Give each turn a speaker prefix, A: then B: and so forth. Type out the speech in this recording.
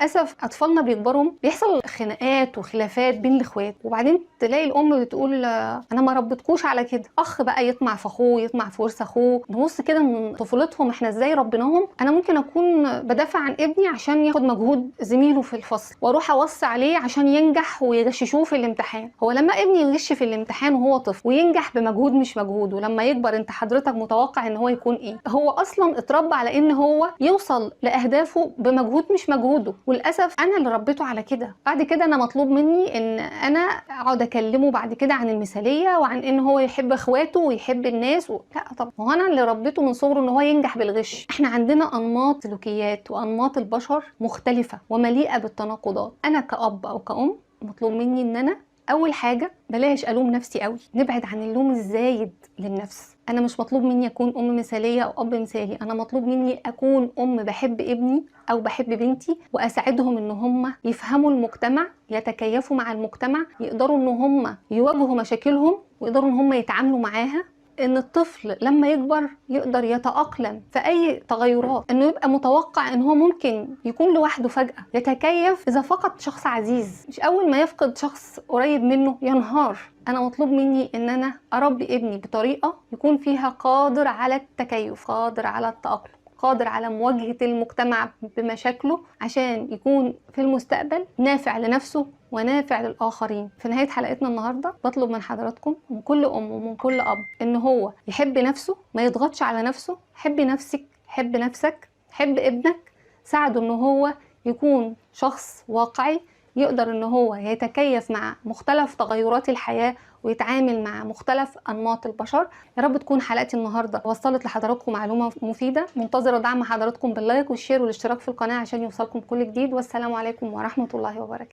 A: للاسف اطفالنا بيكبروا بيحصل خناقات وخلافات بين الاخوات، وبعدين تلاقي الام بتقول انا ما ربيتكوش على كده. اخ بقى يطمع في اخوه، يطمع في ورث اخوه. نبص كده من طفولتهم احنا ازاي ربيناهم. انا ممكن اكون بدافع عن ابني عشان ياخد مجهود زميله في الفصل، واروح اوصي عليه عشان ينجح ويغششوه في الامتحان. هو لما ابني يغش في الامتحان وهو طفل وينجح بمجهود مش مجهوده، ولما يكبر انت حضرتك متوقع ان هو يكون ايه؟ هو اصلا اتربى على ان هو يوصل لاهدافه بمجهود مش مجهوده، وللاسف انا اللي ربيته على كده. بعد كده انا مطلوب مني ان انا اقعد اكلمه بعد كده عن المثالية وعن ان هو يحب اخواته ويحب الناس لا طب هو انا اللي ربيته من صغره ان هو ينجح بالغش. احنا عندنا انماط سلوكيات وانماط البشر مختلفة ومليئة بالتناقضات. انا كأب او كأم مطلوب مني ان انا اول حاجة بلاش الوم نفسي قوي، نبعد عن اللوم الزايد للنفس. انا مش مطلوب مني اكون ام مثاليه او اب مثالي، انا مطلوب مني اكون ام بحب ابني او بحب بنتي واساعدهم ان هم يفهموا المجتمع، يتكيفوا مع المجتمع، يقدروا ان هم يواجهوا مشاكلهم ويقدروا ان هم يتعاملوا معاها. ان الطفل لما يكبر يقدر يتأقلم في اي تغيرات، انه يبقى متوقع ان هو ممكن يكون لوحده فجأة، يتكيف اذا فقد شخص عزيز، مش اول ما يفقد شخص قريب منه ينهار. انا مطلوب مني ان انا اربي ابني بطريقة يكون فيها قادر على التكيف، قادر على التأقلم، قادر على مواجهة المجتمع بمشاكله، عشان يكون في المستقبل نافع لنفسه ونافع للآخرين. في نهاية حلقتنا النهاردة بطلب من حضراتكم، من كل أم ومن كل أب، إن هو يحب نفسه، ما يضغطش على نفسه. حب نفسك، حب نفسك، حب ابنك، ساعده إن هو يكون شخص واقعي يقدر إن هو يتكيف مع مختلف تغيرات الحياة ويتعامل مع مختلف أنماط البشر. يا رب تكون حلقتي النهاردة وصلت لحضراتكم معلومة مفيدة. منتظرة دعم حضراتكم بال like وال share والاشتراك في القناة عشان يوصلكم كل جديد. والسلام عليكم ورحمة الله وبركاته.